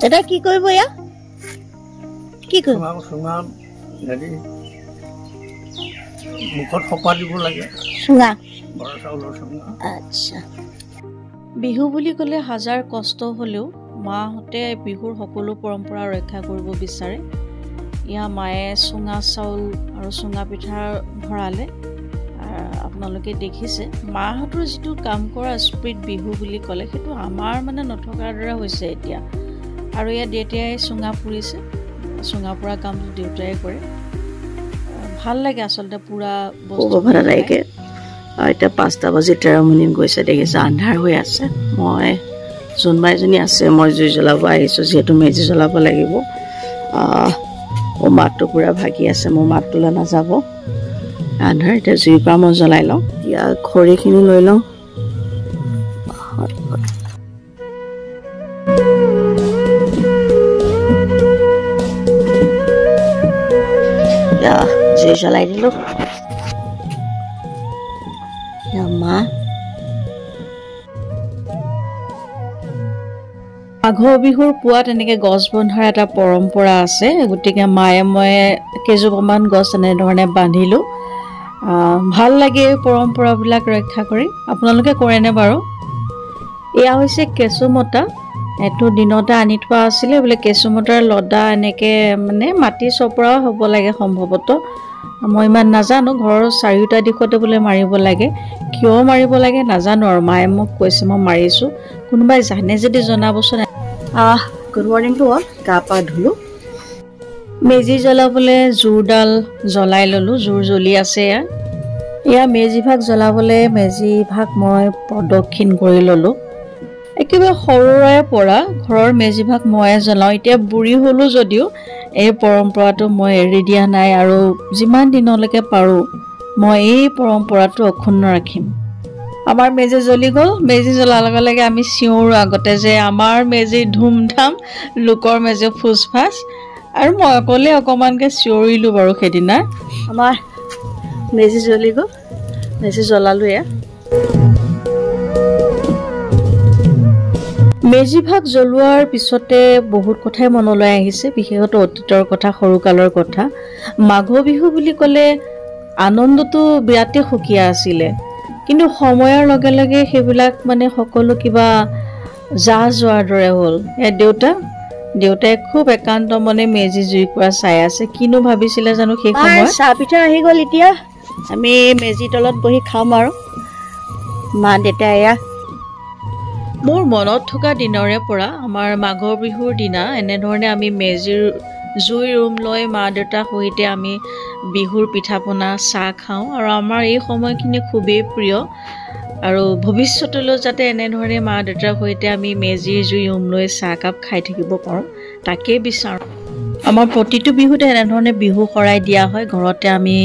দাদা কি কৰিব? এয়া কি কৰিব? চুঙা হেৰি মুখত সপা দিব লাগে। চুঙা, বৰা চাউলৰ চুঙা। আচ্ছা। বিহু বুলি ক'লে হাজাৰ কষ্ট হ'লেও মাহঁতে বিহুৰ সকলো পৰম্পৰা ৰক্ষা কৰিব বিচাৰে। ইয়াৰ মায়ে চুঙা চাউল আৰু চুঙা পিঠা ভৰালে, আপোনালোকে দেখিছে। মাহঁতৰ যিটো কাম কৰা স্পীড বিহু বুলি ক'লে সেইটো আমাৰ মানে নথকাৰ দৰে হৈছে এতিয়া। আৰু ইয়াত দেউতাই চুঙা পুৰিছে, চুঙা পোৰা কামটো দেউতাই কৰে। ভাল লাগে আচলতে পুৰা বস্তু। নালাগে। এতিয়া 5টা বাজি 13 মিনিট গৈছে, দেখিছে আন্ধাৰ হৈ আছে। মই জোনবাই এজনী আছে, মই জুই জ্বলাব আহিছোঁ, যিহেতু মেজি জ্বলাব লাগিব। মোৰ মাতটো পূৰা ভাগি আছে, মোৰ মাতটোলৈ নাযাব। আন্ধাৰ, এতিয়া জুইৰ পৰা মই জ্বলাই লওঁ। এতিয়া খৰিখিনি লৈ লওঁ। জুই জ্বলাই দিলোঁ। মা। মাঘৰ বিহুৰ পুৱা তেনেকৈ গছ বন্ধাৰ এটা পৰম্পৰা আছে। গতিকে মায়ে ময়ে কেইজোপামান গছ এনেধৰণে বান্ধিলোঁ। ভাল লাগে এই পৰম্পৰাবিলাক ৰক্ষা কৰি। আপোনালোকে কৰেনে বাৰু? এয়া হৈছে কেঁচুমতা। এইটো দিনতে আনি থোৱা আছিলে বোলে। কেঁচুমতাৰ লদা এনেকৈ মানে মাটি চপৰাও হ'ব লাগে সম্ভৱতঃ, মই ইমান নাজানো। ঘৰৰ চাৰিওটা দিশতে বোলে মাৰিব লাগে। কিয় মাৰিব লাগে নাজানো আৰু মায়ে মোক কৈছে, মই মাৰিছোঁ। কোনোবাই জানে যদি জনাবচোন। Good morning to all. গা পা ধুলোঁ। মেজি জ্বলাবলৈ জোৰডাল জ্বলাই ল'লোঁ, জোৰ জ্বলি আছে এয়া। এয়া মেজিভাগ জ্বলাবলৈ মেজিভাগ মই প্ৰদক্ষিণ কৰি ল'লোঁ। একেবাৰে সৰুৰে পৰা ঘৰৰ মেজিভাগ ময়ে জ্বলাওঁ। এতিয়া বুঢ়ী হ'লোঁ যদিও এই পৰম্পৰাটো মই এৰি দিয়া নাই আৰু যিমান দিনলৈকে পাৰোঁ মই এই পৰম্পৰাটো অক্ষুণ্ণ ৰাখিম। আমাৰ মেজি জ্বলি গ'ল। মেজি জ্বলাৰ লগে লগে আমি চিঞৰোঁ আগতে যে আমাৰ মেজি ধুমধাম, লোকৰ মেজি ফুচ ফাচ। আৰু মই অকলে অকণমানকৈ চিঞৰিলোঁ বাৰু সেইদিনা। আমাৰ মেজি জ্বলি গ'ল, মেজি জ্বলালোঁ এয়া। মেজিভাগ জ্বলোৱাৰ পিছতে বহুত কথাই মনলৈ আহিছে, বিশেষতঃ অতীতৰ কথা, সৰুকালৰ কথা। মাঘ বিহু বুলি ক'লে আনন্দটো বিৰাটেই সুকীয়া আছিলে, কিন্তু সময়ৰ লগে লগে সেইবিলাক মানে সকলো কিবা জাহ যোৱাৰ দৰে হ'ল। দেউতাই খুব একান্ত মনে মেজি জুইকুৰা চাই আছে। কিনো ভাবিছিলে জানো সেই সময়ত। চাহ পিঠা আহি গ'ল, এতিয়া আমি মেজি তলত বহি খাম আৰু মা দেউতা এয়া। মোৰ মনত থকা দিনৰে পৰা আমাৰ মাঘৰ বিহুৰ দিনা এনেধৰণে আমি মেজিৰ জুই ৰুম লৈ মা দেউতাৰ সৈতে আমি বিহুৰ পিঠা পনা চাহ খাওঁ আৰু আমাৰ এই সময়খিনি খুবেই প্ৰিয়। আৰু ভৱিষ্যতলৈও যাতে এনেধৰণে মা দেউতাৰ সৈতে আমি মেজিৰ জুই উম লৈ চাহকাপ খাই থাকিব পাৰোঁ, তাকেই বিচাৰোঁ। আমাৰ প্ৰতিটো বিহুতে এনেধৰণে বিহু শৰাই দিয়া হয়। ঘৰতে আমি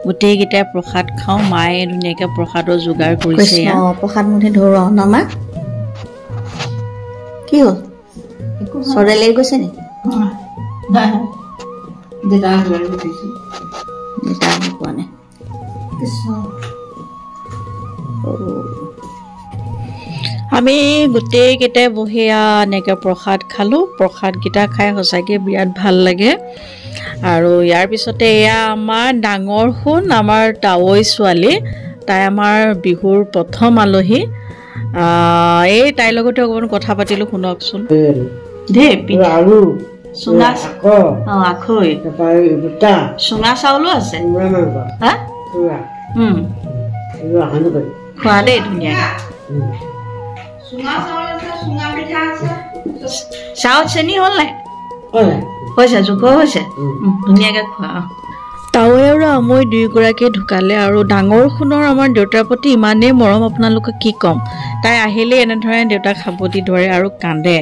গোটেইকেইটাই প্ৰসাদ খাওঁ। মায়ে ধুনীয়াকৈ প্ৰসাদৰ যোগাৰ কৰিছে। প্ৰসাদ মুঠি ধৰোঁ ন মা? কি হ'ল, চৰ্দি লাগি গৈছে নেকি? দেউতা আহি পোৱা নাই। আমি গোটেইকেইটাই বহি এনেকৈ প্ৰসাদ খালোঁ। প্ৰসাদকেইটা খাই সঁচাকৈ বিৰাট ভাল লাগে। আৰু ইয়াৰ পিছতে এয়া আমাৰ ডাঙৰ সোণ, আমাৰ তাৱৈ ছোৱালী, তাই আমাৰ বিহুৰ প্ৰথম আলহী। এই তাইৰ লগতে অকণমান কথা পাতিলোঁ, শুনকচোন। ধেৰ চুঙা, অঁ, আখৈ, চুঙা চাউলো আছে। হা, খোৱা দেই ধুনীয়াকে। চাউল চেনি হ'ল নাই? হৈছে, জোখৰ হৈছে, ধুনীয়াকে খোৱা। তাৱৈ আৰু আমৈ দুয়োগৰাকীয়ে ঢুকালে। আৰু ডাঙৰ সোণৰ আমাৰ দেউতাৰ প্ৰতি ইমানেই মৰম, আপোনালোকক কি ক'ম। তাই আহিলেই এনেধৰণে দেউতাক সাৱটি ধৰে আৰু কান্দে।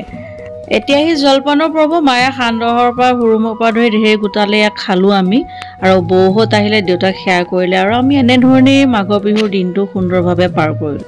এতিয়া সি জলপানৰ পৰ্ব। মায়ে সান্দহৰ পৰা হুৰুমৰ পৰা ধৰি ঢেৰ গোটালে, ইয়াক খালোঁ আমি। আৰু বৌহঁত আহিলে, দেউতাক সেৱা কৰিলে আৰু আমি এনেধৰণেই মাঘৰ বিহুৰ দিনটো সুন্দৰভাৱে পাৰ কৰিলোঁ।